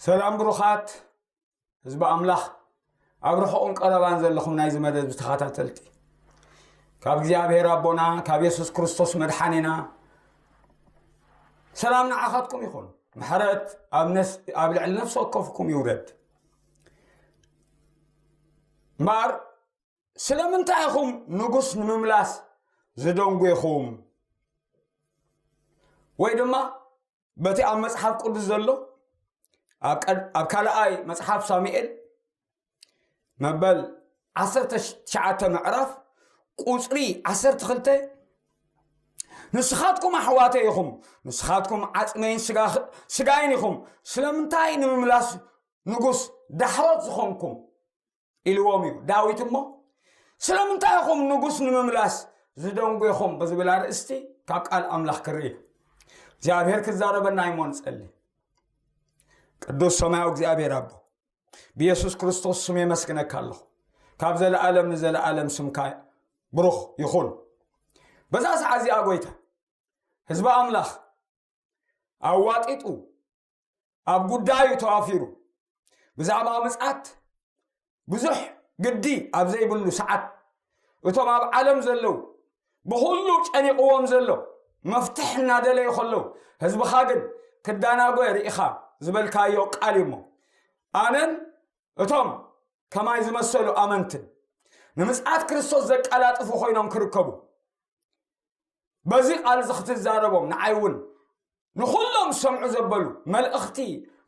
ሰላም ብሩኻት ህዝቢ ኣምላኽ፣ ኣብ ርሑቕን ቀረባን ዘለኹም ናይዚ መደብ ተኸታተልቲ፣ ካብ እግዚኣብሔር ኣቦና ካብ የሱስ ክርስቶስ መድሓኒና ሰላም ንዓኻትኩም ይኹን። ምሕረት ኣብ ነስ-፣ ኣብ ልዕሊ ነፍሲ ወከፍኩም ይውረድ። እምበኣር ስለምንታይ ኢኹም ንጉስ ንምምላስ ዝደንጉ ኢኹም? ወይ ድማ በቲ ኣብ መጽሓፍ ቅዱስ ዘሎ ኣብ ቀድ-፣ ኣብ ካልኣይ መጽሓፍ ሳሙኤል መበል ዓሰርተ ትሽዓተ ምዕራፍ ቁጽሪ ዓሰርተ ክልተ፣ "ንስኻትኩም ኣሕዋተይ ኢኹም፣ ንስኻትኩም ዓጽመይን ስጋ-፣ ስጋይን ኢኹም፣ ስለምንታይ ንምምላስ ንጉስ ዳሕሮት ዝኾንኩም?" ኢልዎም እዩ። ዳዊት እሞ "ስለምንታይ ኢኹም ንጉስ ንምምላስ ዝደንጉ ኢኹም?" ብዝብል ኣርእስቲ ካብ ቃል ኣምላኽ ክርኢ ኢና። እግዚኣብሔር ክዛረበና እሞ ንጸሊ። ቅዱስ ሰማያዊ እግዚኣብሔር ኣቦ፣ ብየሱስ ክርስቶስ ስም የመስግነካ ኣለኹ። ካብ ዘለኣለም ንዘለኣለም ስምካ ብሩኽ ይኹን። በዛ ሰዓት እዚኣ ጎይታ፣ ህዝቢ ኣምላኽ ኣዋጢጡ ኣብ ጉዳዩ ተዋፊሩ፣ ብዛዕባ ምጽኣት ብዙሕ ግዲ ኣብ ዘይብሉ ሰዓት፣ እቶም ኣብ ዓለም ዘለዉ ብኹሉ ጨኒቕዎም ዘሎ መፍትሕ እናደለዩ ከለዉ፣ ህዝብኻ ግን ክዳናጎ ርኢኻ ዝበልካዮ ቃል እዩ እሞ፣ ኣነን እቶም ከማይ ዝመሰሉ ኣመንትን ንምጽኣት ክርስቶስ ዘቀላጥፉ ኮይኖም ክርከቡ፣ በዚ ቃል እዚ ክትዛረቦም፣ ንዓይ እውን ንኹሎም ዝሰምዑ ዘበሉ መልእኽቲ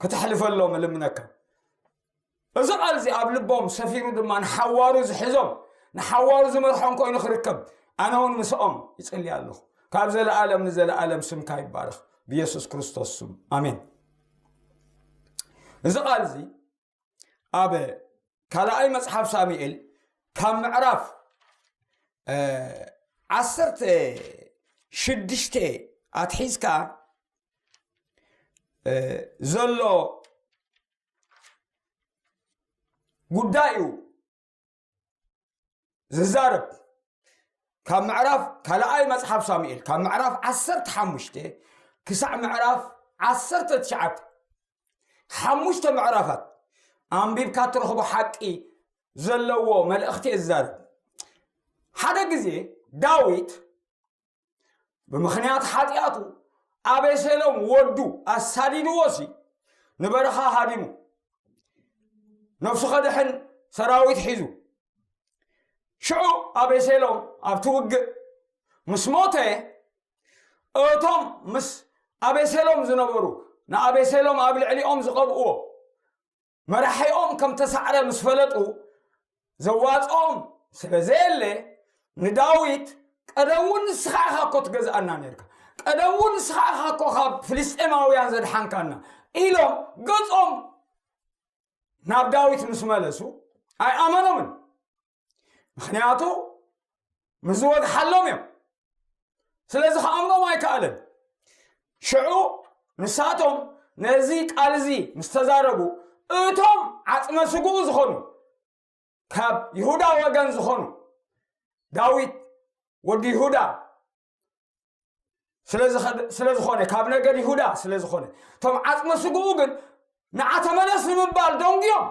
ክተሕልፈሎም እልምነካ። እዚ ቃል እዚ ኣብ ልቦም ሰፊሩ ድማ ንሓዋሩ ዝሕዞም፣ ንሓዋሩ ዝመርሖም ኮይኑ ክርከብ፣ ኣነ እውን ምስኦም ይጽሊ ኣለኹ። ካብ ዘለኣለም ንዘለኣለም ስምካ ይባረኽ፣ ብየሱስ ክርስቶስ ስም፣ ኣሜን። እዚ ቃል እዚ ኣብ ካልኣይ መጽሓፍ ሳሙኤል ካብ ምዕራፍ፣ እ፣ ዓሰርተ ሽዱሽተ ኣትሒዝካ፣ እ፣ ዘሎ ጉዳይ እዩ ዝዛረብ። ካብ ምዕራፍ፣ ካልኣይ መጽሓፍ ሳሙኤል፣ ካብ ምዕራፍ ዓሰርተ ሓሙሽተ ክሳዕ ምዕራፍ ዓሰርተ ትሽዓተ፣ ሓሙሽተ ምዕራፋት ኣንቢብካ ትረኽቦ ሓቂ ዘለዎ መልእኽቲ እየ ዝዛረብ። ሓደ ግዜ ዳዊት ብምኽንያት ሓጢኣቱ ኣቤሴሎም ወዱ ኣሳዲድዎሲ ንበረኻ ሃዲሙ፣ ነፍሱ ኸድሕን ሰራዊት ሒዙ። ሽዑ ኣቤሴሎም ኣብቲ ውግእ ምስ ሞተ፣ እቶም ምስ ኣቤሴሎም ዝነበሩ፣ ንኣቤሴሎም ኣብ ልዕሊኦም ዝቐብእዎ መራሒኦም ከም ተሳዕረ ምስ ፈለጡ፣ ዘዋጽኦም ስለ ዘየለ፣ ንዳዊት፣ "ቀደም እውን ንስኻ ኢኻ እኮ ትገዝኣና ነርካ፣ ቀደም እውን ንስኻ ኢኻ እኮ ካብ ፍልስጤማውያን ዘድሓንካና" ኢሎም ገጾም ናብ ዳዊት ምስ መለሱ፣ ኣይኣመኖምን። ምኽንያቱ ምስ ዝወግሓሎም እዮም። ስለዚ ክኣምኖም ኣይከኣለን። ሽዑ ንሳቶም ነዚ ቃል እዚ ምስ ተዛረቡ፣ እቶም ዓጽመ ስግኡ ዝኾኑ፣ ካብ ይሁዳ ወገን ዝኾኑ፣ ዳዊት ወዲ ይሁዳ ስለ ዝኸ-፣ ስለ ዝኾነ፣ ካብ ነገድ ይሁዳ ስለ ዝኾነ፣ እቶም ዓጽመ ስግኡ ግን ንዓ ተመለስ ንምባል ደንጉዮም።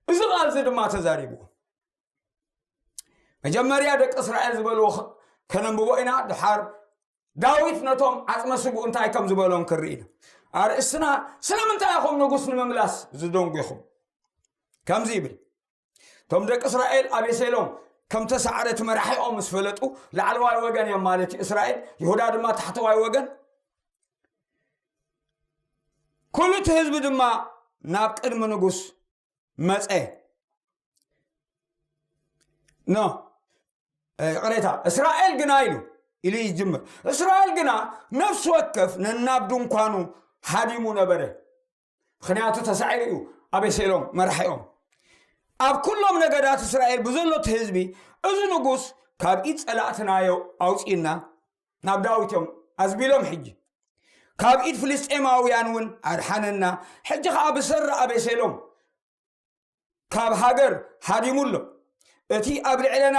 እዚ ቃል እዚ ድማ ተዛሪቡ። መጀመርያ ደቂ እስራኤል ዝበልዎ ከ-፣ ከነንብቦ ኢና። ድሓር ዳዊት ነቶም ዓጽመ ስግኡ እንታይ ከም ዝበሎም ክርኢ ኢና። ኣርእስትና፣ "ስለምንታይ ኢኹም ንጉስ ንምምላስ ዝደንጉኹም?" ከምዚ ይብል፣ "እቶም ደቂ እስራኤል ኣቤሴሎም ከም ተሳዕረ እቲ መራሒኦም ምስ ፈለጡ፣ ላዕለዋይ ወገን እዮም ማለት እዩ እስራኤል፣ ይሁዳ ድማ ታሕተዋይ ወገን፣ ኩሉ እቲ ህዝቢ ድማ ናብ ቅድሚ ንጉስ መጸ። ኖ፣ እ፣ ይቕሬታ፣ እስራኤል ግና" ኢሉ፣ ኢሉ ይጅምር። "እስራኤል ግና ነፍሲ ወከፍ ነናብ ድንኳኑ ሃዲሙ ነበረ፣ ምኽንያቱ ተሳዒሩ እዩ ኣቤሴሎም መራሒኦም። ኣብ ኩሎም ነገዳት እስራኤል ብዘሎ እቲ ህዝቢ፣ እዚ ንጉስ ካብ ኢድ ጸላእትናዮ ኣውጺእና ናብ ዳዊት እዮም ኣዝቢሎም፣ ሕጂ ካብ ኢድ ፍልስጤማውያን እውን ኣድሓነና። ሕጂ ኸኣ ብሰሪ ኣቤሴሎም ካብ ሃገር ሃዲሙ ኣሎ። እቲ ኣብ ልዕለና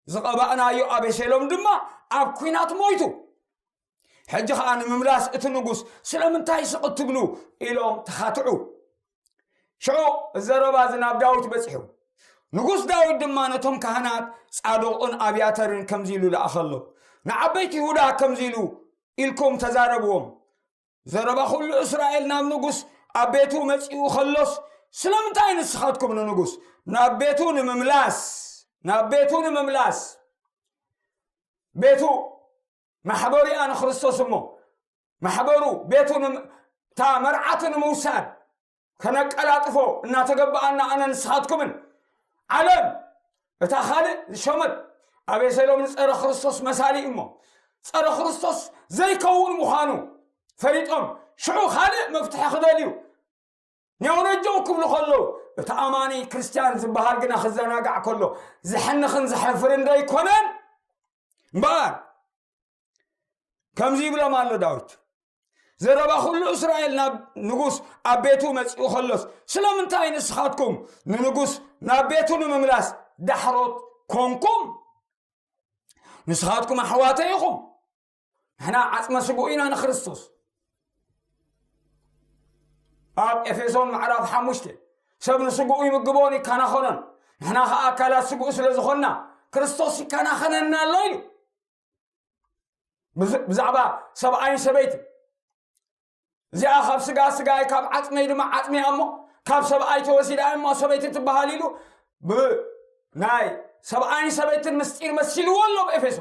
ዝቐባእናዮ ኣቤሴሎም ድማ ኣብ ኲናት ሞይቱ። ሕጂ ኸኣ ንምምላስ እቲ ንጉስ ስለምንታይ ስቕ እትብሉ? ኢሎም ተኻትዑ። ሽዑ እዚ ዘረባ እዚ ናብ ዳዊት በጺሑ። ንጉስ ዳዊት ድማ ነቶም ካህናት ጻዶቅን ኣብያተርን ከምዚ ኢሉ ለኣኸሎም፣ ንዓበይቲ ይሁዳ ከምዚ ኢሉ ኢልኩም ተዛረብዎም፣ ዘረባ ኩሉ እስራኤል ናብ ንጉስ ኣብ ቤቱ መጺኡ ከሎስ፣ ስለምንታይ ንስኻትኩም ንንጉስ ናብ ቤቱ ንምምላስ፣ ናብ ቤቱ ንምምላስ፣ ቤቱ ማሕበሩ እያ ንክርስቶስ እሞ፣ ማሕበሩ ቤቱ ንም-፣ እታ መርዓቱ ንምውሳድ ከነቀላጥፎ እናተገባኣና ኣነ ንስኻትኩምን ዓለም እታ ካልእ ዝሸመት ኣቤሴሎም ንጸረ ክርስቶስ መሳሊ እሞ ጸረ ክርስቶስ ዘይከውን ምዃኑ ፈሊጦም ሽዑ ካልእ መፍትሒ ክደልዩ ኒያው ነጀው ክብሉ ከለዉ እቲ ኣማኒ ክርስትያን ዝበሃል ግና ክዘናጋዕ ከሎ ዘሕንኽን ዘሕፍርን ዶ ኣይኮነን? እምበኣር ከምዚ ይብሎም ኣሎ ዳዊት፣ ዘረባ ኩሉ እስራኤል ናብ ንጉስ ኣብ ቤቱ መጺኡ ከሎስ ስለምንታይ ንስኻትኩም ንንጉስ ናብ ቤቱ ንምምላስ ዳሕሮት ኮንኩም? ንስኻትኩም ኣሕዋተይ ኢኹም፣ ንሕና ዓጽመ ስግኡ ኢና ንክርስቶስ። ኣብ ኤፌሶን ምዕራፍ ሓሙሽተ ሰብ ንስግኡ ይምግቦን ይከናኸኖን፣ ንሕና ኸኣ ኣካላት ስግኡ ስለ ዝኾንና ክርስቶስ ይከናኸነና ኣሎ ኢሉ። ብዝ-፣ ብዛዕባ ሰብኣይን ሰበይትን እዚኣ ካብ ስጋ ስጋይ ካብ ዓጽመይ ድማ ዓጽመይ እሞ ካብ ሰብኣይ ተወሲዳ እሞ ሰበይቲ ትበሃል ኢሉ ብ-፣ ናይ ሰብኣይን ሰበይትን ምስጢር መሲልዎ ኣሎ። ኣብ ኤፌሶ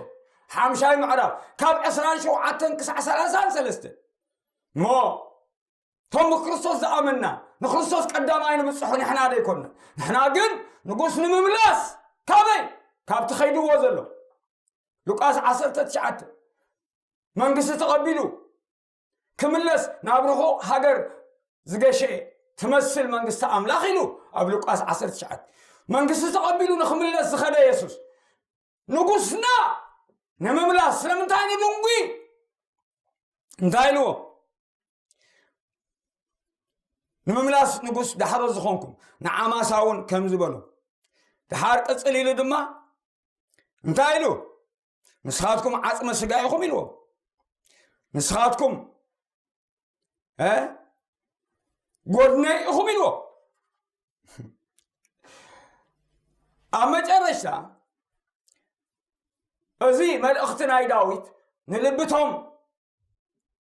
ሓምሻይ ምዕራፍ ካብ ዕስራን ሸውዓተን ክሳዕ ሰላሳን ሰለስተን እሞ እቶም ብክርስቶስ ዝኣመንና ንክርስቶስ ቀዳማይ ንብጽሑ ንሕና ዶ ኣይኮንና? ንሕና ግን ንጉስ ንምምላስ ካበይ? ካብቲ ከይድዎ ዘሎ ሉቃስ ዓሰርተ ትሽዓተ መንግስቲ ተቐቢሉ ክምለስ ናብ ርሑቕ ሃገር ዝገሸ ትመስል መንግስቲ ኣምላኽ ኢሉ ኣብ ሉቃስ ዓሰርተ ትሽዓተ መንግስቲ ተቐቢሉ ንክምለስ ዝኸደ የሱስ ንጉስና ንምምላስ ስለምንታይ ንድንጉ? እንታይ ኢልዎ? ንምምላስ ንጉስ ዳሕሮ ዝኾንኩም ንዓማሳ እውን ከም ዝበሎ ድሓር ቅጽል ኢሉ ድማ እንታይ ኢሉ? ንስኻትኩም ዓጽመ ስጋ ኢኹም ኢልዎ። ንስኻትኩም እ ጎድነይ ኢኹም ኢልዎ። ኣብ መጨረሽታ እዚ መልእኽቲ ናይ ዳዊት ንልብቶም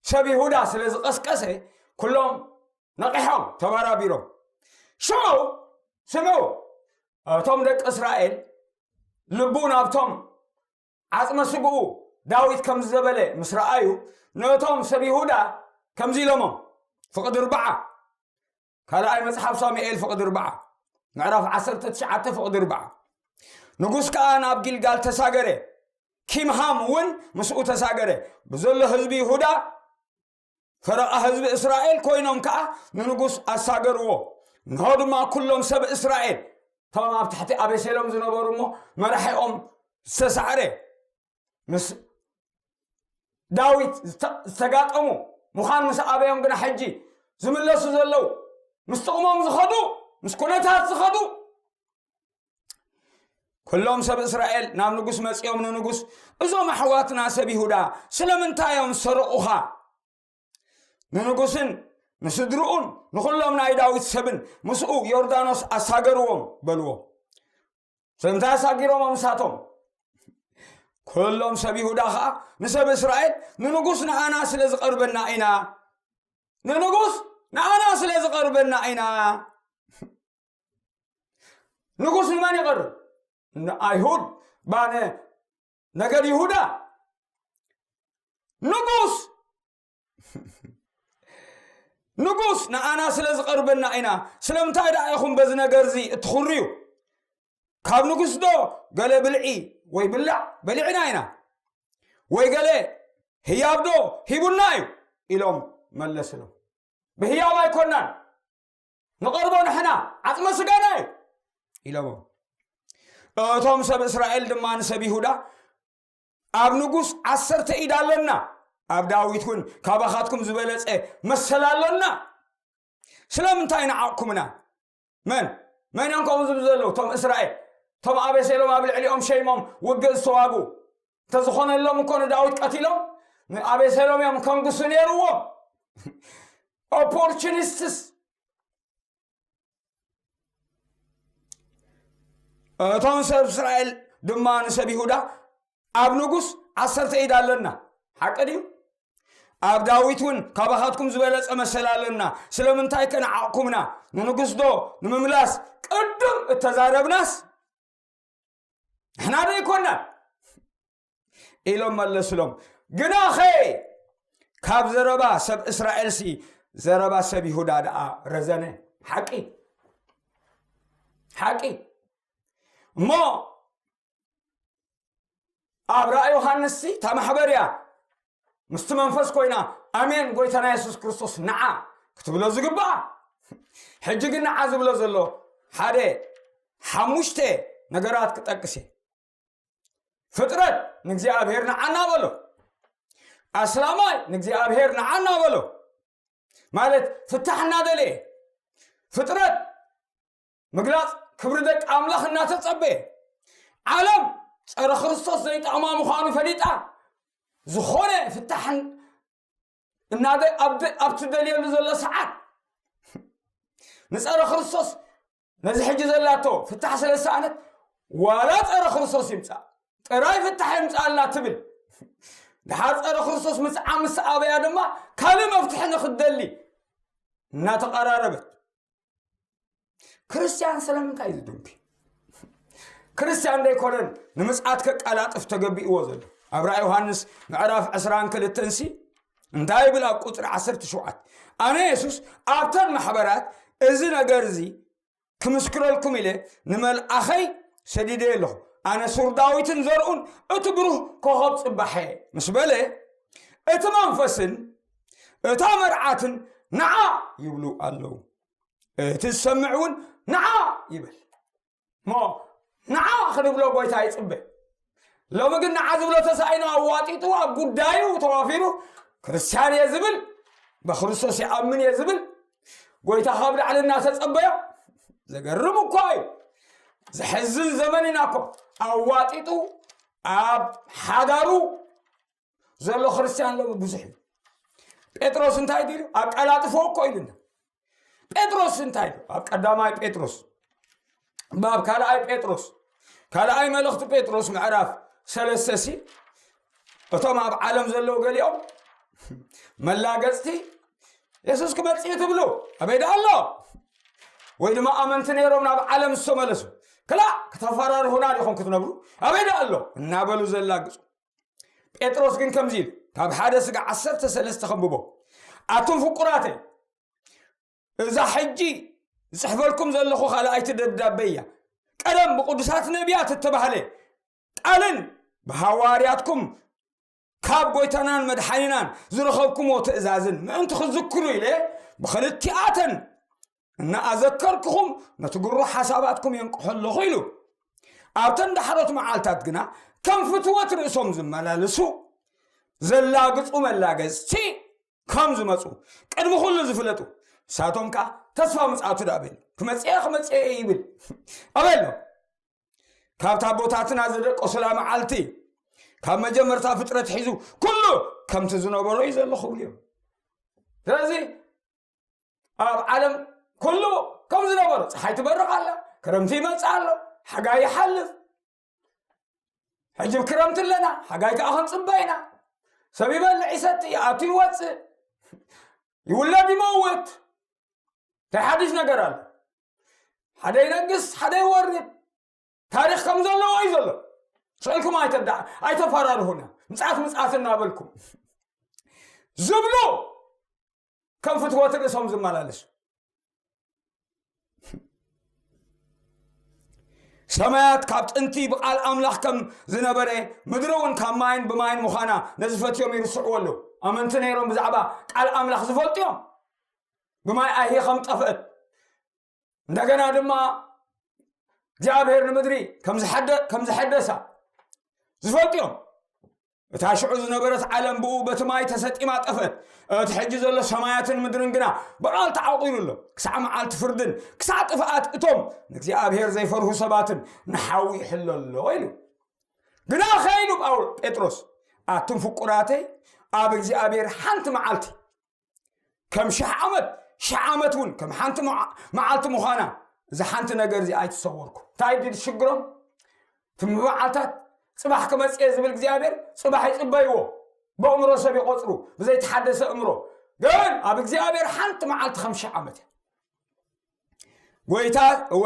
ሰብ ይሁዳ ስለ ዝቐስቀሰ ኩሎም ነቒሖም ተባራቢሮም። ሽዑ ስምዑ፣ እቶም ደቂ እስራኤል ልቡ ናብቶም ዓጽመ ስግኡ ዳዊት ከም ዘበለ ምስ ረኣዩ ነቶም ሰብ ይሁዳ ከምዚ ኢሎሞም፣ ፍቕዲ ርብዓ ካልኣይ መጽሓፍ ሳሙኤል ፍቕዲ ርብዓ ምዕራፍ ዓሰርተ ትሽዓተ ፍቕዲ ርብዓ ንጉስ ከኣ ናብ ጊልጋል ተሳገረ፣ ኪምሃም እውን ምስኡ ተሳገረ። ብዘሎ ህዝቢ ይሁዳ ፈረቓ ህዝቢ እስራኤል ኮይኖም ከኣ ንንጉስ ኣሳገርዎ። እንሆ ድማ ኩሎም ሰብ እስራኤል እቶም ኣብ ትሕቲ ኣቤሴሎም ዝነበሩ እሞ መራሒኦም ዝተሳዕረ ምስ ዳዊት ዝተ-፣ ዝተጋጠሙ ምዃን ምስ ኣበዮም ግና ሕጂ ዝምለሱ ዘለዉ ምስ ጥቕሞም ዝኸዱ ምስ ኩነታት ዝኸዱ ኩሎም ሰብ እስራኤል ናብ ንጉስ መጺኦም ንንጉስ እዞም ኣሕዋትና ሰብ ይሁዳ ስለምንታይ እዮም ዝሰረቑኻ? ንንጉስን ንስድርኡን ንኹሎም ናይ ዳዊት ሰብን ምስኡ ዮርዳኖስ ኣሳገርዎም በልዎ። ስለምንታይ ኣሳጊሮም ምሳቶም? ኩሎም ሰብ ይሁዳ ኸዓ ንሰብ እስራኤል ንንጉስ ንኣና ስለ ዝቐርበና ኢና። ንንጉስ ንኣና ስለ ዝቐርበና ኢና። ንጉስ ንመን ይቐርብ? ንኣይሁድ ባነ ነገድ ይሁዳ። ንጉስ ንጉስ ንኣና ስለ ዝቐርበና ኢና። ስለምንታይ ደኣ ኢኹም በዚ ነገር እዚ እትኹርዩ? ካብ ንጉስ ዶ ገለ ብልዒ ወይ ብላዕ በሊዕና ኢና? ወይ ገለ ህያብ ዶ ሂቡና እዩ? ኢሎም መለስሎም። ብህያብ ኣይኮናን ንቐርቦ ንሕና፣ ዓጽመ ስጋና እዩ ኢሎሞም። እቶም ሰብ እስራኤል ድማ ንሰብ ይሁዳ፣ ኣብ ንጉስ ዓሰርተ ኢድ ኣለና፣ ኣብ ዳዊት እውን ካባኻትኩም ዝበለጸ መሰል ኣሎና። ስለምንታይ ንዓቕኩምና? መን መን እዮም ከምኡ ዝብሉ ዘለዉ? እቶም እስራኤል፣ እቶም ኣቤሴሎም ኣብ ልዕሊኦም ሸይሞም ውግእ ዝተዋግኡ። እንተዝኾነሎም እኮ ንዳዊት ቀቲሎም፣ ንኣቤሴሎም እዮም ከንግሱ ነይርዎም። ኦፖርቹኒስትስ። እቶም ሰብ እስራኤል ድማ ንሰብ ይሁዳ፣ ኣብ ንጉስ ዓሰርተ ኢድ ኣለና። ሓቂ ድዩ? ኣብ ዳዊት እውን ካባኻትኩም ዝበለጸ መሰል ኣለና። ስለምንታይ ከ ንዓቕኩምና? ንንጉስ ዶ ንምምላስ ቅድም እተዛረብናስ ንሕና ዶ ኣይኮናን? ኢሎም መለስሎም። ግናኸ ካብ ዘረባ ሰብ እስራኤልሲ ዘረባ ሰብ ይሁዳ ደኣ ረዘነ። ሓቂ፣ ሓቂ። እሞ ኣብ ራእይ ዮሃንስሲ እታ ማሕበር እያ ምስቲ መንፈስ ኮይና፣ ኣሜን፣ ጎይታና የሱስ ክርስቶስ ንዓ ክትብሎ ዝግባኣ። ሕጂ ግን ንዓ ዝብሎ ዘሎ ሓደ ሓሙሽተ ነገራት ክጠቅስ እየ። ፍጥረት ንእግዚኣብሔር ንዓ እናበሎ፣ ኣስላማይ ንእግዚኣብሔር ንዓ እናበሎ፣ ማለት ፍታሕ እናደለየ፣ ፍጥረት ምግላጽ ክብሪ ደቂ ኣምላኽ እናተጸበየ፣ ዓለም ጸረ ክርስቶስ ዘይጠቕማ ምዃኑ ፈሊጣ፣ ዝኾነ ፍታሕን እናደ-፣ ኣብ ደ-፣ ኣብ ትደልየሉ ዘሎ ሰዓት፣ ንጸረ ክርስቶስ ነዚ ሕጂ ዘላቶ ፍታሕ ስለ ዝሰኣነት፣ ዋላ ጸረ ክርስቶስ ይምጻእ፣ ጥራይ ፍታሕ ይምጻኣልና ትብል። ድሓር ጸረ ክርስቶስ ምጽዓ ምስ ኣበያ ድማ ካልእ መፍትሒ ንኽትደሊ እናተቐራረበት። ክርስትያን ስለምንታይ እዩ ዝድንኪ? ክርስትያን ዘይኮነን ንምጽኣት ከቀላጥፍ ተገቢእዎ ዘሎ? ኣብ ራእይ ዮሃንስ ምዕራፍ ዕስራን ክልተን ሲ እንታይ ይብል? ኣብ ቁጽሪ ዓሰርተ ሸውዓተ፣ ኣነ የሱስ ኣብተን ማሕበራት እዚ ነገር እዚ ክምስክረልኩም ኢለ ንመልኣኸይ ሰዲደ ኣለኹ። ኣነ ሱር ዳዊትን ዘርኡን እቲ ብሩህ ኮኸብ ጽባሐ ምስ በለ፣ እቲ መንፈስን እታ መርዓትን ንዓ ይብሉ ኣለዉ። እቲ ዝሰምዕ እውን ንዓ ይበል። እሞ ንዓ ክንብሎ ጎይታ ይጽበ። ሎሚ ግን ንዓ ዝብሎ ተሳኢኑ፣ ኣዋጢጡ፣ ኣብ ጉዳዩ ተዋፊሩ፣ ክርስትያን እየ ዝብል፣ ብክርስቶስ ይኣምን እየ ዝብል፣ ጎይታ ካብ ላዕሊ እናተጸበዮ፣ ዘገርም እኳ እዩ። ዘሕዝን ዘመን ኢና እኮ። ኣዋጢጡ ኣብ ሓዳሩ ዘሎ ክርስትያን ሎሚ ብዙሕ እዩ። ጴጥሮስ እንታይ ኢሉ? ኣቀላጥፎ እኮ ኢሉና። ጴጥሮስ እንታይ ኢሉ? ኣብ ቀዳማይ ጴጥሮስ፣ ኣብ ካልኣይ ጴጥሮስ፣ ካልኣይ መልእኽቲ ጴጥሮስ ምዕራፍ ሰለስተ ሲ፣ እቶም ኣብ ዓለም ዘለዉ ገሊኦም መላገጽቲ፣ የሱስ ክመጽእ እዩ ትብሉ፣ ኣበይ ደኣ ኣሎ? ወይ ድማ ኣመንቲ ነይሮም ናብ ዓለም ዝተመለሱ፣ ክላእ ከተፈራርሁና ዲኹም ክትነብሩ፣ ኣበይ ደኣ ኣሎ? እናበሉ ዘላግጹ። ጴጥሮስ ግን ከምዚ ኢሉ፣ ካብ ሓደ ስጋ ዓሰርተ ሰለስተ ከንብቦ። ኣቱም ፍቁራተይ፣ እዛ ሕጂ ዝጽሕፈልኩም ዘለኹ ካልኣይቲ ደብዳበ እያ። ቀደም ብቅዱሳት ነቢያት እተባህለ ቃልን ብሃዋርያትኩም ካብ ጎይታናን መድሓኒናን ዝረኸብኩምዎ ትእዛዝን ምእንቲ ክትዝክሩ ኢለ ብኽልቲኣተን እናኣዘከርኩኹም ነቲ ግሩህ ሓሳባትኩም የንቅሖ ኣለኹ ኢሉ። ኣብተን ዳሕሮት መዓልታት ግና ከም ፍትወት ርእሶም ዝመላለሱ ዘላግጹ መላገጽቲ ከም ዝመጹ ቅድሚ ኩሉ ዝፍለጡ፣ ንሳቶም ከኣ ተስፋ ምጽኣቱ ደኣ በሉ። ክመጽእ እየ፣ ክመጽእ እየ ይብል። ኣበሎ። ካብታ ኣቦታትና ዝደቀሱላ መዓልቲ፣ ካብ መጀመርታ ፍጥረት ሒዙ ኩሉ ከምቲ ዝነበሮ እዩ ዘሎ ክብሉ እዮም። ስለዚ ኣብ ዓለም ኩሉ ከም ዝነበሮ፣ ጸሓይ ትበርቕ ኣላ፣ ክረምቲ ይመጽእ ኣሎ፣ ሓጋይ ይሓልፍ። ሕጂ ክረምቲ ኣለና፣ ሓጋይ ከኣ ክንጽበ ኢና። ሰብ ይበልዕ ይሰቲ፣ ይኣቱ ይወጽእ፣ ይውለድ ይመውት። እንታይ ሓድሽ ነገር ኣሎ? ሓደ ይነግስ፣ ሓደ ይወርድ። ታሪኽ ከም ዘለዎ እዩ ዘሎ። ስእልኩም ኣይተዳ-፣ ኣይተፈራርሁና። ምጽኣት ምጽኣት እናበልኩም ዝብሉ ከም ፍትወት ርእሶም ዝመላለሱ። ሰማያት ካብ ጥንቲ ብቃል ኣምላኽ ከም ዝነበረ፣ ምድሪ እውን ካብ ማይን ብማይን ምዃና ነዚ ፈትዮም ይርስዕዎ ኣለዉ። ኣመንቲ ነይሮም ብዛዕባ ቃል ኣምላኽ ዝፈልጡ እዮም። ብማይ ኣይሂ ከም ጠፍአት፣ እንደገና ድማ እግዚኣብሔር ንምድሪ ከም ዝሐደ-፣ ከም ዝሐደሳ ዝፈልጡ እዮም። እታ ሽዑ ዝነበረት ዓለም ብኡ በቲ ማይ ተሰጢማ ጠፍአት። እቲ ሕጂ ዘሎ ሰማያትን ምድርን ግና ብቓል ተዓቑሩ ኣሎ። ክሳዕ መዓልቲ ፍርድን ክሳዕ ጥፍኣት እቶም ንእግዚኣብሔር ዘይፈርሁ ሰባትን ንሓዊ ይሕሎ ኣሎ ኢሉ። ግናኸ ኢሉ ጳውሎ-፣ ጴጥሮስ፣ ኣቱም ፍቁራተይ፣ ኣብ እግዚኣብሔር ሓንቲ መዓልቲ ከም ሽሕ ዓመት፣ ሽሕ ዓመት እውን ከም ሓንቲ መዓ-፣ መዓልቲ ምዃና፣ እዚ ሓንቲ ነገር እዚ ኣይትሰወርኩም። እንታይ ድል ሽግሮም? እቲ መዓልታት ጽባሕ ክመጽእ እየ ዝብል እግዚኣብሔር ጽባሕ ይጽበይዎ። ብእምሮ ሰብ ይቆጽሩ፣ ብዘይተሓደሰ እምሮ። ግን ኣብ እግዚኣብሔር ሓንቲ መዓልቲ ከም ሽሕ ዓመት እያ። ጎይታ፣ እወ፣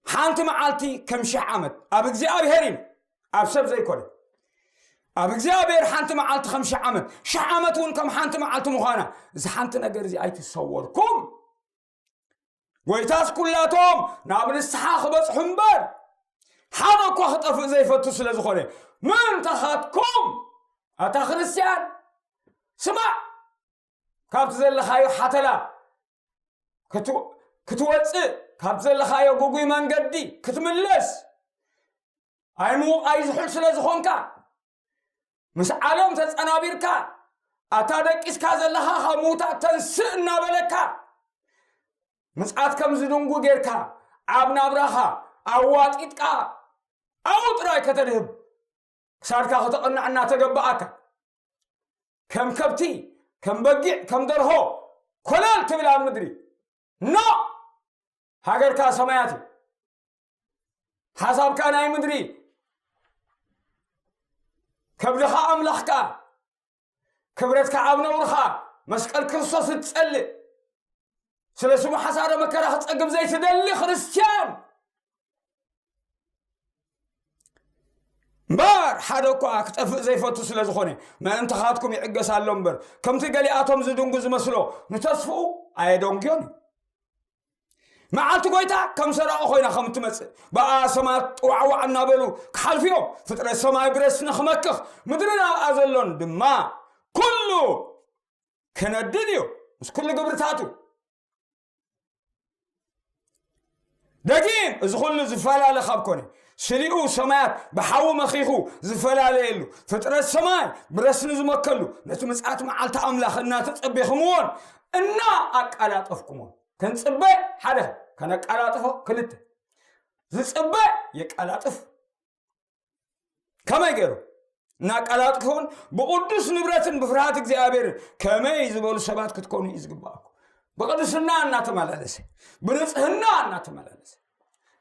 ሓንቲ መዓልቲ ከም ሽሕ ዓመት ኣብ እግዚኣብሔር እዩ፣ ኣብ ሰብ ዘይኮነ። ኣብ እግዚኣብሔር ሓንቲ መዓልቲ ከም ሽሕ ዓመት፣ ሽሕ ዓመት እውን ከም ሓንቲ መዓልቲ ምዃና፣ እዚ ሓንቲ ነገር እዚ ኣይትሰወርኩም። ጎይታስ ኩላቶም ናብ ንስሓ ክበጽሑ እምበር፣ ሓደ እኳ ክጠፍእ ዘይፈቱ ስለ ዝኾነ፣ ምእንታኻትኩም፣ ኣታ ክርስትያን፣ ስማዕ፣ ካብቲ ዘለኻዮ ሓተላ ክትወ-፣ ክትወጽእ፣ ካብቲ ዘለኻዮ ግጉይ መንገዲ ክትምለስ፣ ኣይምውቕ ኣይዝሑል ስለ ዝኾንካ፣ ምስ ዓለም ተጸናቢርካ፣ ኣታ ደቂስካ ዘለኻ ካብ ምዉታት ተንስእ እናበለካ፣ ምጽኣት ከም ዝድንጉ ጌርካ፣ ኣብ ናብራኻ ኣዋጢጥካ፣ ኣብኡ ጥራይ ከተድህብ፣ ክሳድካ ከተቕንዕ እናተገበኣካ፣ ከም ከብቲ፣ ከም በጊዕ፣ ከም ደርሆ ኮለል ትብል ኣብ ምድሪ። ኖ! ሃገርካ ሰማያት እዩ። ሓሳብካ ናይ ምድሪ። ከብድኻ ኣምላኽካ። ክብረትካ ኣብ ነውርኻ። መስቀል ክርስቶስ እትጸልእ። ስለ ስሙ ሓሳረ መከራ ክትጸግብ ዘይትደሊ ክርስትያን። እምበር ሓደ እኳ ክጠፍእ ዘይፈቱ ስለ ዝኾነ፣ ምእንታኻትኩም ይዕገስ ኣሎ እምበር፣ ከምቲ ገሊኣቶም ዝድንጉ ዝመስሎ፣ ንተስፍኡ ኣየደንጉዮን እዩ። መዓልቲ ጎይታ ከም ሰራቒ ኮይና ከም እትመጽእ፣ ብኣሰማት ጥዋዕዋዕ እናበሉ ክሓልፉ እዮም። ፍጥረት ሰማይ ብረስኒ ክመክኽ፣ ምድርን ኣብኣ ዘሎን ድማ ኩሉ ክነድድ እዩ፣ ምስ ኩሉ ግብርታቱ። ደጊም እዚ ኩሉ ዝፈላለ ካብ ኮነ፣ ስሊኡ ሰማያት ብሓዊ መኺኹ ዝፈላለየሉ፣ ፍጥረት ሰማይ ብረስኒ ዝመከሉ፣ ነቲ ምጽኣት መዓልቲ ኣምላኽ እናተጸቤኹምዎን እናኣቀላጠፍኩምዎን። ክንጽበ ሓደ፣ ከነቀላጥፎ ክልተ። ዝጽበ የቀላጥፍ። ከመይ ገይሩ? እናቀላጥፉን ብቕዱስ ንብረትን ብፍርሃት እግዚኣብሔርን ከመይ ዝበሉ ሰባት ክትኮኑ እዩ ዝግባኣኩም። ብቅድስና እናተመላለሰ፣ ብንጽህና እናተመላለሰ፣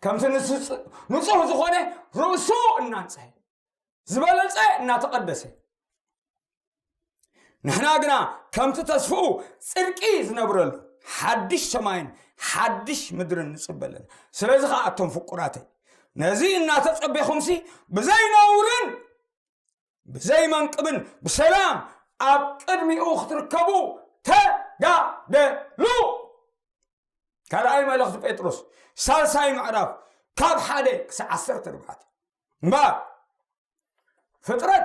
ከምቲ ንሱ ጽ-፣ ንጹህ ዝኾነ ርእሱ እናንጽሀ፣ ዝበለጸ እናተቐደሰ። ንሕና ግና ከምቲ ተስፍኡ ጽድቂ ዝነብረሉ ሓድሽ ሰማይን ሓድሽ ምድርን ንጽበ ኣለና። ስለዚ ኸኣ ኣቶም ፍቁራተይ፣ ነዚ እናተጸቤኹምሲ ብዘይ ነውርን ብዘይ መንቅብን ብሰላም ኣብ ቅድሚኡ ክትርከቡ ተጋደሉ። ካልኣይ መልእኽቲ ጴጥሮስ ሳልሳይ ምዕራፍ ካብ ሓደ ክሳዕ ዓሰርተ ኣርባዕተ። እምበኣር ፍጥረት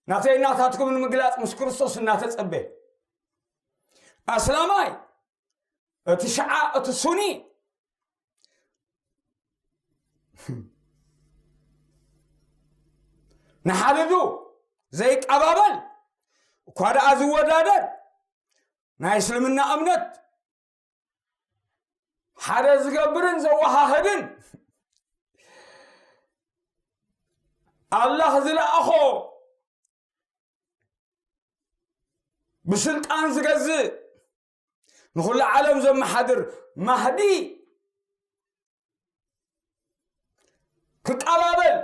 ናተይ ናታትኩም ንምግላጽ ምስ ክርስቶስ እናተጸበየ፣ ኣስላማይ፣ እቲ ሽዓ፣ እቲ ሱኒ፣ ንሓድዱ ዘይቀባበል፣ እኳ ደኣ ዝወዳደር፣ ናይ እስልምና እምነት ሓደ ዝገብርን ዘወሃህድን፣ ኣላህ ዝለኣኾ ብስልጣን ዝገዝእ፣ ንኹሉ ዓለም ዘመሓድር ማህዲ ክቀባበል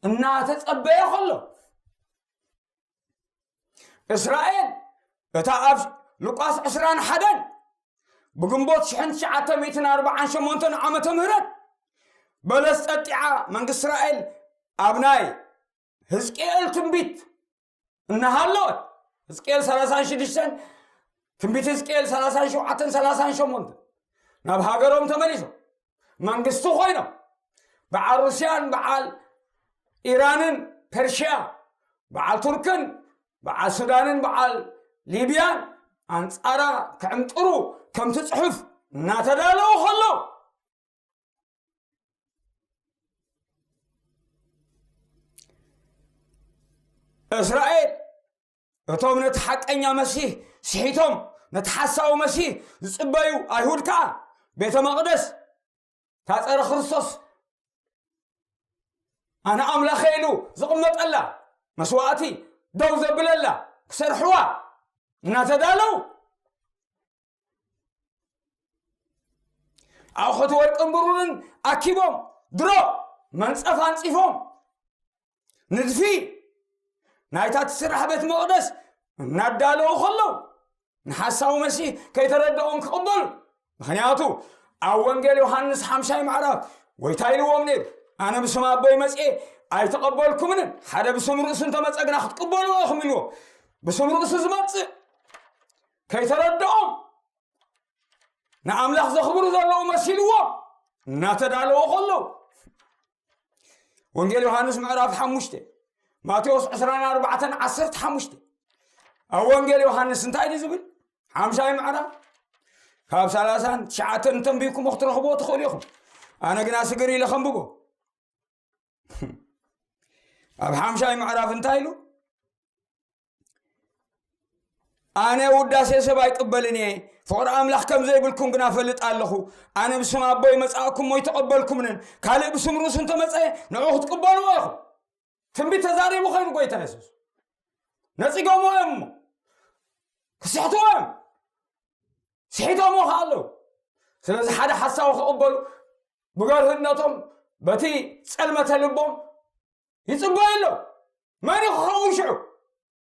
እናተጸበየ ከሎ፣ እስራኤል እታ ኣብ ሉቃስ ዕስራን ሓደን ብግንቦት ሽሕን ትሽዓተ ሚእትን ኣርባዓን ሸሞንተን ዓመተ ምህረት በለስ ጠጢዓ መንግስቲ እስራኤል ኣብ ናይ ህዝቅኤል ትንቢት እናሃለወት፣ ህዝቅኤል ሰላሳን ሽዱሽተን፣ ትንቢት ህዝቅኤል ሰላሳን ሸውዓተን ሰላሳን ሸሞንተን፣ ናብ ሃገሮም ተመሊሶም መንግስቲ ኮይኖም፣ በዓል ሩስያን በዓል ኢራንን ፐርሽያ፣ በዓል ቱርክን በዓል ሱዳንን በዓል ሊብያን ኣንጻራ ክዕምጥሩ ከምቲ ጽሑፍ እናተዳለዉ ከለዉ፣ እስራኤል እቶም ነቲ ሓቀኛ መሲህ ስሒቶም ነቲ ሓሳዊ መሲህ ዝጽበዩ ኣይሁድ ከኣ ቤተ መቕደስ እታ ጸረ ክርስቶስ ኣነ ኣምላኸ ኢሉ ዝቕመጠላ መስዋእቲ ደው ዘብለላ ክሰርሕዋ እናተዳለው ኣቑሑት ወርቅን ብሩርን ኣኪቦም ድሮ መንጸፍ ኣንጺፎም ንድፊ ናይታ ትስራሕ ቤት መቕደስ እናዳለዉ ከለዉ ንሓሳዊ መሲህ ከይተረድኦም ክቕበሉ። ምኽንያቱ ኣብ ወንጌል ዮሃንስ ሓምሻይ ምዕራፍ ጎይታ ኢልዎም ነይሩ፣ ኣነ ብስም ኣቦይ መፅኤ ኣይተቐበልኩምንን፣ ሓደ ብስም ርእሱ እንተመፀ ግና ክትቅበልዎ ኢኹም ኢልዎም። ብስም ርእሱ ዝመፅእ ከይተረድኦም ንኣምላኽ ዘኽብሩ ዘለዉ መሲልዎም እናተዳለዉ ከለዉ። ወንጌል ዮሃንስ ምዕራፍ ሓሙሽተ፣ ማቴዎስ ዕስራን ኣርባዕተን ዓሰርተ ሓሙሽተ። ኣብ ወንጌል ዮሃንስ እንታይ ድዩ ዝብል? ሓምሻይ ምዕራፍ ካብ ሰላሳን ትሽዓተን እንተንቢብኩሞ ክትረኽብዎ ትኽእሉ ኢኹም። ኣነ ግና ስግር ኢለ ከንብቦ። ኣብ ሓምሻይ ምዕራፍ እንታይ ኢሉ? ኣነ ውዳሴ ሰብ ኣይቅበልን እየ፣ ፍቕሪ ኣምላኽ ከም ዘይብልኩም ግና እፈልጥ ኣለኹ። ኣነ ብስም ኣቦይ መጻእኩም ኣይተቐበልኩምንን፣ ካልእ ብስም ርእሱ እንተመጸ ንዑ ክትቅበልዎ ኢኹም። ትንቢት ተዛሪቡ ኸይኑ ጎይታ የሱስ ነጺጎምዎ እዮም እሞ ክስሕትዎ እዮም። ስሒቶምዎ ኸዓ ኣለዉ። ስለዚ ሓደ ሓሳዊ ክቕበሉ ብገርህነቶም በቲ ጸልመተ ልቦም ይጽበዩ ኣለዉ። መን እዩ ክኸውን ሽዑ?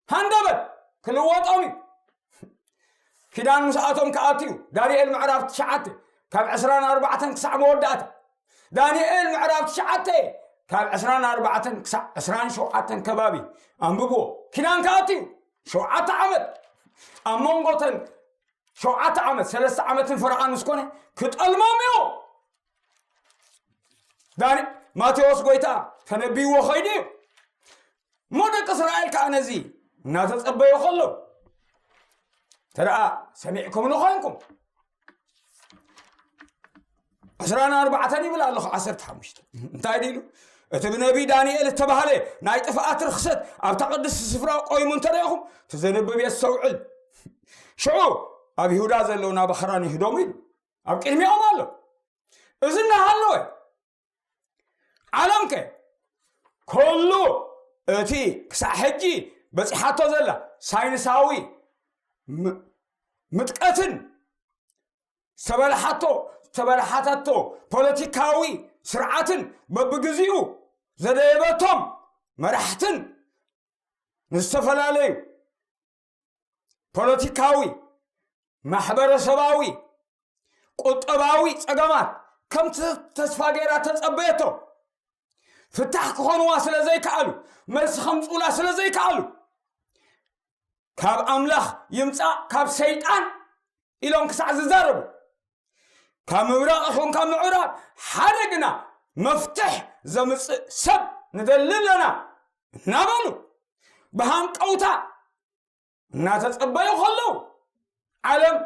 ሃንደበት ክልወጦም እዩ። ኪዳን ምስኣቶም ክኣቱ እዩ። ዳንኤል ምዕራፍ ትሽዓተ ካብ ዕስራን ኣርባዕተን ክሳዕ መወዳእታ። ዳንኤል ምዕራፍ ትሽዓተ ካብ ዕስራን ኣርባዕተን ክሳዕ ዕስራን ሸውዓተን ከባቢ ኣንብብዎ። ኪዳን ክኣቱ እዩ። ሸውዓተ ዓመት ኣብ መንጎተን ሸውዓተ ዓመት ሰለስተ ዓመትን ፈርቓን ምስ ኮነ ክጠልሞም እዩ። ዳኒ ማቴዎስ ጎይታ ተነቢይዎ ኸይዱ እዩ። እሞ ደቂ እስራኤል ከዓ ነዚ እናተጸበዩ ከለዉ ተደኣ ሰሚዕኩም ንኾንኩም ዕስራን ኣርባዕተን ይብል ኣለኹ ዓሰርተ ሓሙሽተ እንታይ ድኢሉ እቲ ብነቢይ ዳንኤል እተባህለ ናይ ጥፍኣት ርኽሰት ኣብታ ቅድስቲ ስፍራ ቆይሙ እንተደኹም ትዘንብብ የስተውዕል ሽዑ ኣብ ይሁዳ ዘለዉ ናባኽራን ይህዶም ኢሉ ኣብ ቅድሚኦም ኣሎ እዚ እናሃለወ ዓለምከ ኩሉ እቲ ክሳዕ ሕጂ በፂሓቶ ዘላ ሳይንሳዊ ምጥቀትን ዝተበላሓቶ ዝተበላሓታቶ ፖለቲካዊ ስርዓትን በብግዚኡ ዘደየበቶም መራሕትን ንዝተፈላለዩ ፖለቲካዊ ማሕበረሰባዊ ቁጠባዊ ጸገማት ከምቲ ተስፋ ገይራ ተጸበየቶ ፍታሕ ክኾንዋ ስለ ዘይከኣሉ መልሲ ከምፅኡላ ስለ ዘይከኣሉ ካብ ኣምላኽ ይምፃእ ካብ ሰይጣን ኢሎም ክሳዕ ዝዛረቡ ካብ ምብራቕ ይኹን ካብ ምዕራብ ሓደ ግና መፍትሕ ዘምፅእ ሰብ ንደሊ ኣለና እናበሉ ብሃንቀውታ እናተጸበዩ ከለዉ ዓለም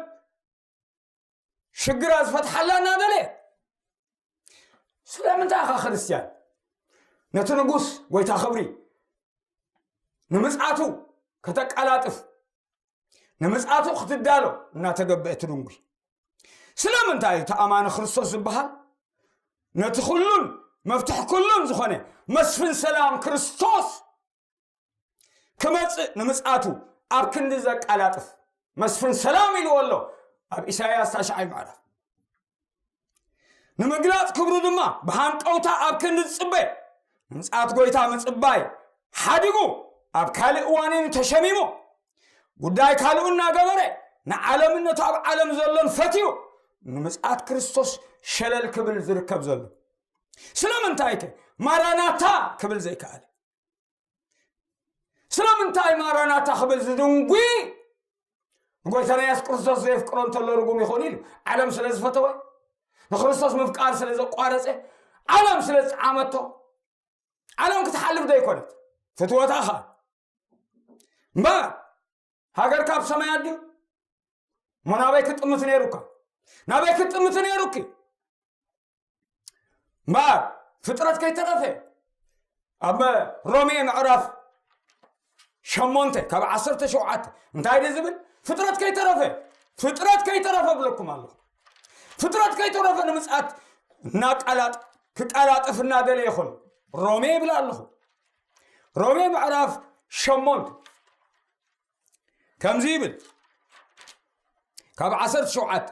ሽግራ ዝፈትሓላ እናደለ ስለምንታይ ኢኻ ክርስትያን ነቲ ንጉስ ጎይታ ክብሪ ንምጽኣቱ ከተቀላጥፍ ንምጽኣቱ ክትዳሎ እናተገበአ ትድንጉይ ስለምንታይ እዩ ተኣማኒ ክርስቶስ ዝበሃል ነቲ ኩሉን መፍትሕ ኩሉን ዝኾነ መስፍን ሰላም ክርስቶስ ክመጽእ ንምጽኣቱ ኣብ ክንዲ ዘቀላጥፍ መስፍን ሰላም ኢልዎ ኣሎ ኣብ ኢሳያስ ታሽዓይ ምዕራፍ ንምግላጽ ክብሩ ድማ ብሃንቀውታ ኣብ ክንዲ ዝጽበ ንምጽኣት ጎይታ ምጽባይ ሓዲጉ ኣብ ካልእ እዋን እዩ ተሸሚሙ ጉዳይ ካልኡ እናገበረ ንዓለምነቱ ኣብ ዓለም ዘሎን ፈትዩ ንምጽኣት ክርስቶስ ሸለል ክብል ዝርከብ ዘሎ ስለምንታይ ከ ማራናታ ክብል ዘይከኣለ ስለምንታይ ማራናታ ክብል ዝድንጉ ንጎይታና የሱስ ክርስቶስ ዘየፍቅሮ እንተሎ ርጉም ይኾን ኢሉ ዓለም ስለ ዝፈተወ ንክርስቶስ ምፍቃር ስለ ዘቋረፀ ዓለም ስለ ዝፀዓመቶ ዓለም ክትሓልፍ ዶ ይኮነት ፍትወታ ኸ እምበር ሃገር ካብ ሰማይ ኣድዩ እሞ ናበይ ክጥምት ነይሩካ ናበይ ክጥምት ነይሩኪ እምበር ፍጥረት ከይተረፈ ኣብ ሮሜ ምዕራፍ ሸሞንተ ካብ ዓሰርተ ሸውዓተ እንታይ ድዩ ዝብል ፍጥረት ከይተረፈ ፍጥረት ከይተረፈ ብለኩም ኣለኹ ፍጥረት ከይተረፈ ንምፅኣት እናቃላጥ ክቃላጥፍ እናደለ ይኹን ሮሜ ይብል ኣለኹ። ሮሜ ምዕራፍ ሸሞንተ ከምዚ ይብል፣ ካብ ዓሰርተ ሸውዓተ፣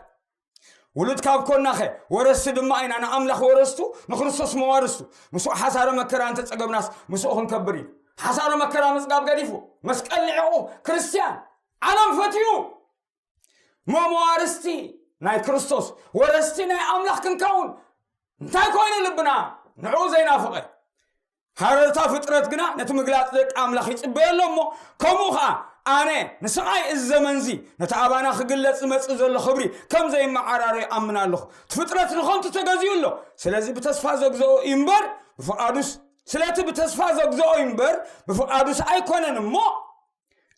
ውሉድ ካብ ኮናኸ፣ ወረስቲ ድማ ኢና፣ ንኣምላኽ ወረስቱ፣ ንክርስቶስ መዋርስቱ። ምስኡ ሓሳረ መከራ እንተጸገብናስ፣ ምስኡ ክንከብር እዩ። ሓሳረ መከራ ምጽጋብ ገዲፉ፣ መስቀል ንዕቑ፣ ክርስትያን፣ ዓለም ፈትዩ፣ እሞ መዋርስቲ ናይ ክርስቶስ፣ ወረስቲ ናይ ኣምላኽ ክንከውን እንታይ ኮይኑ ልብና ንዕኡ ዘይናፍቐ? ሃረርታ ፍጥረት ግና ነቲ ምግላጽ ደቂ ኣምላኽ ይጽበዮ ኣሎ እሞ፣ ከምኡ ኸኣ ኣነ ንስቓይ እዚ ዘመንዚ፣ ነቲ ኣባና ክግለጽ ዝመጽእ ዘሎ ክብሪ ከም ዘይመዓራረዮ እኣምን ኣለኹ። እቲ ፍጥረት ንኸንቱ ተገዚኡ ኣሎ። ስለዚ ብተስፋ ዘግዝኦ እዩ እምበር ብፍቓዱስ፣ ስለቲ ብተስፋ ዘግዝኦ እዩ እምበር ብፍቓዱስ ኣይኮነን እሞ፣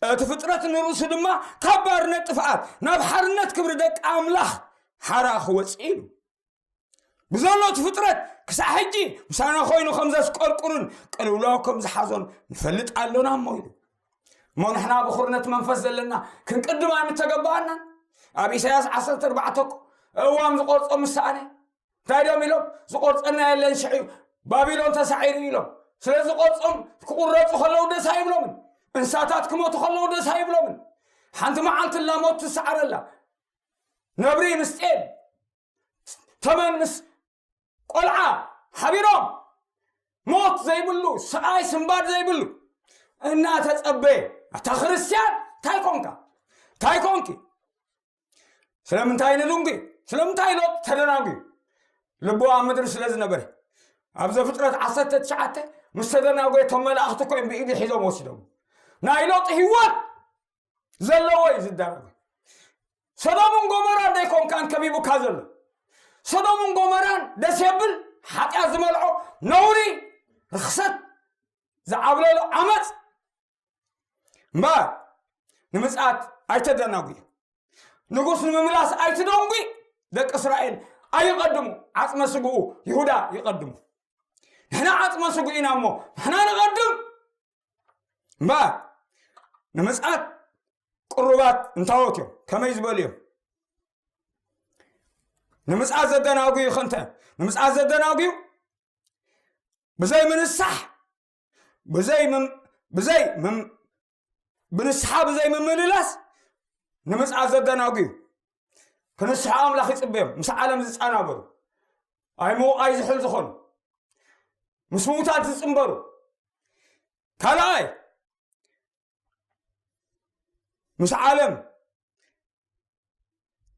እቲ ፍጥረት ንርእሱ ድማ ካብ ባርነት ጥፍኣት ናብ ሓርነት ክብሪ ደቂ ኣምላኽ ሓራ ክወጽእ ኢሉ። ብዘሎ እቲ ፍጥረት ክሳዕ ሕጂ ምሳና ኮይኑ ከም ዘስቆርቁርን ቅልውላው ከም ዝሓዞን ንፈልጥ ኣሎና እሞ ኢሉ። እሞ ንሕና ብኹርነት መንፈስ ዘለና ክንቅድም ኣይምተገባኣናን? ኣብ ኢሳያስ ዓሰርተ ኣርባዕተ እኮ እዋም ዝቆርጾ ምስ ሰኣነ እንታይ ድዮም ኢሎም? ዝቆርጸና የለን ሽዑ እዩ፣ ባቢሎን ተሳዒሩ ኢሎም። ስለ ዝቆርጾም ክቁረጹ ከለዉ ደስ ኣይብሎምን። እንስሳታት ክሞቱ ከለዉ ደስ ኣይብሎምን። ሓንቲ መዓልቲ ኣላ ሞት ትሰዓረላ። ነብሪ ምስ ጤል፣ ተመን ምስ ቆልዓ ሓቢሮም ሞት ዘይብሉ፣ ስቓይ ስንባድ ዘይብሉ እናተጸበየ፣ ኣታ ክርስትያን እንታይ ኮንካ? እንታይ ኮንኪ? ስለምንታይ ንድንጉ? ስለምንታይ ሎጥ ተደናጉዩ? ልቡ ኣብ ምድሪ ስለ ዝነበረ። ኣብ ዘፍጥረት ዓሰርተ ትሽዓተ ምስ ተደናጎየ፣ እቶም መላእኽቲ እኮ እዮም ብኢዱ ሒዞም ወሲዶም። ናይ ሎጥ ህይወት ዘለዎ እዩ ዝደናጎ። ሰዶምን ጎመራን ደይኮንካን ከቢቡካ ዘሎ? ሰዶምን ጎመራን ደስ የብል፣ ሓጢኣት ዝመልዖ፣ ነውሪ፣ ርኽሰት ዝዓብለሎ ዓመፅ እምበር፣ ንምጽኣት ኣይተደናጉዩ። ንጉስ ንምምላስ ኣይትደንጉ። ደቂ እስራኤል ኣይቐድሙ፣ ዓጽመ ስግኡ ይሁዳ ይቐድሙ። ንሕና ዓጽመ ስግኡ ኢና እሞ ንሕና ንቐድም እምበር፣ ንምጽኣት ቅሩባት እንታዎት እዮም። ከመይ ዝበሉ እዮም? ንምጽኣት ዘደናጉዩ ኸንተ፣ ንምጽኣት ዘደናጉዩ ብዘይ ምንሳሕ፣ ብዘይ ምም-፣ ብዘይ ምም-፣ ብንስሓ ብዘይ ምምልላስ ንምጽኣት ዘደናጉዩ። ክንስሑ ኣምላኽ ይጽበዮም። ምስ ዓለም ዝጸናበሩ፣ ኣይ ምውቕ ኣይ ዝሕል ዝኾኑ፣ ምስ ምዉታት ዝጽንበሩ። ካልኣይ፣ ምስ ዓለም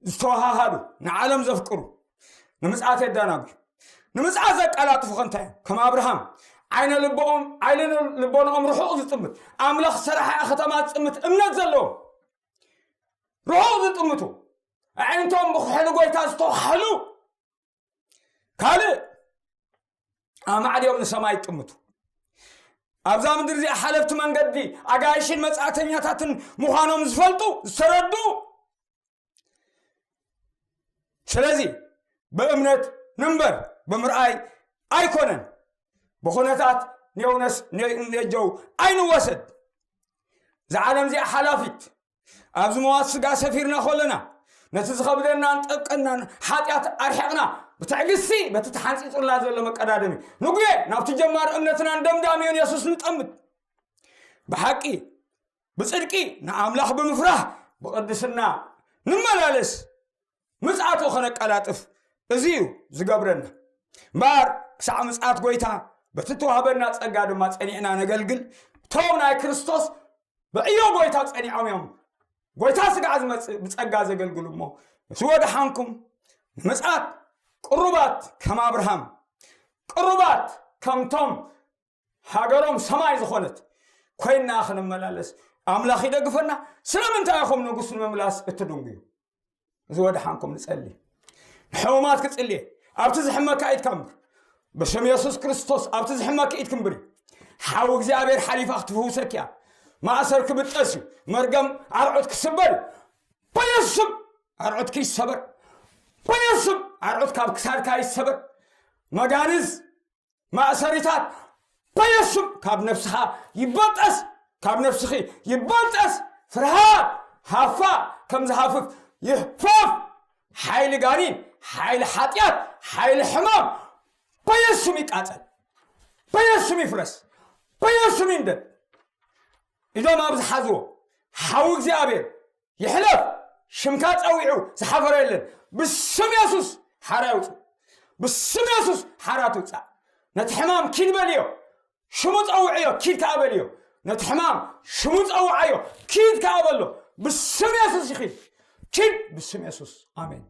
ዝተወሃሃዱ፣ ንዓለም ዘፍቅሩ፣ ንምጽኣት የዳናጉ። ንምጽኣት ዘቀላጥፉ ከ እንታይ እዮም? ከም ኣብርሃም ዓይነ ልቦኦም፣ ዓይነ ልቦናኦም ርሑቕ ዝጥምት፣ ኣምላኽ ሰራሓ ከተማ ዝጥምት እምነት ዘለዎም፣ ርሑቕ ዝጥምቱ፣ ኣዒንቶም ብኩሕሊ ጎይታ ዝተወሓሉ፣ ካልእ ኣማዕድዮም ንሰማይ ይጥምቱ። ኣብዛ ምድሪ እዚኣ ሓለፍቲ መንገዲ ኣጋይሽን መጻእተኛታትን ምዃኖም ዝፈልጡ፣ ዝተረድኡ። ስለዚ ብእምነት ንንበር፣ ብምርኣይ ኣይኮነን። ብኹነታት ኔውነስ ኔ-፣ ኔጀው ኣይንወሰድ። እዛ ዓለም እዚኣ ሓላፊት። ኣብዚ መዋት ስጋ ሰፊርና ከለና፣ ነቲ ዝኸብደናን ጠብቀናን ሓጢኣት ኣርሒቕና፣ ብትዕግስቲ በቲ ተሓንጺጹልና ዘሎ መቀዳደሚ ንጉየ ናብቲ ጀማሪ እምነትናን ደምዳሚዮን የሱስ ንጠምት። ብሓቂ፣ ብጽድቂ፣ ንኣምላኽ ብምፍራህ፣ ብቕድስና ንመላለስ። ምጽኣቱ ኸነቀላጥፍ እዚ እዩ ዝገብረና። እምበኣር ክሳዕ ምጽኣት ጐይታ በቲ እተዋህበና ጸጋ ድማ ጸኒዕና ነገልግል። እቶም ናይ ክርስቶስ ብዕዮ ጐይታ ጸኒዖም እዮም ጐይታ ስጋዕ ዝመጽእ ብጸጋ ዘገልግሉ እሞ፣ ምስ ወደሓንኩም ንምጽኣት ቅሩባት ከም ኣብርሃም፣ ቅሩባት ከምቶም ሃገሮም ሰማይ ዝኾነት ኮይና ክንመላለስ ኣምላኽ ይደግፈና። ስለምንታይ ኢኹም ንጉስ ንምምላስ እትድንጉዩ? እዚ ወደሓንኩም ንጸሊ። ንሕሙማት ክጽልየ፣ ኣብቲ ዝሕመካ ኢድካ እምበር፣ ብሽም የሱስ ክርስቶስ ኣብቲ ዝሕመኪ ኢድ ክንብር እዩ። ሓው እግዚኣብሔር ሓሊፋ ክትፍውሰኪ እያ። ማእሰር ክብጠስ እዩ። መርገም ኣርዑት ክስበር እዩ። በየሱስ ስም ኣርዑት ክይሰበር። በየሱስ ስም ኣርዑት ካብ ክሳድካ ይሰበር። መጋንዝ ማእሰሪታት በየሱስ ስም ካብ ነፍስኻ ይበጠስ፣ ካብ ነፍስኺ ይበጠስ። ፍርሃት ሃፋ ከም ዝሃፍፍ ይህፈፍ። ሓይሊ ጋኒን፣ ሓይሊ ሓጢኣት፣ ሓይሊ ሕማም በየሱስ ስም ይቃጸል። በየሱም ይፍረስ፣ በየሱም ይንደድ። ኢዶም ኣብ ዝሓዝዎ ሓዊ እግዚኣብሔር ይሕለፍ። ሽምካ ጸዊዑ ዝሓፈረ የለን። ብስም የሱስ ሓራ ይውፅእ። ብስም የሱስ ሓራ ትውፃእ። ነቲ ሕማም ኪድ በልዮ። ሽሙ ጸውዕዮ፣ ኪድ ከኣ በልዮ። ነቲ ሕማም ሽሙ ጸውዓዮ፣ ኪድ ከኣ በሎ። ብስም የሱስ ይኺድ። ኪድ ብስም የሱስ። ኣሜን።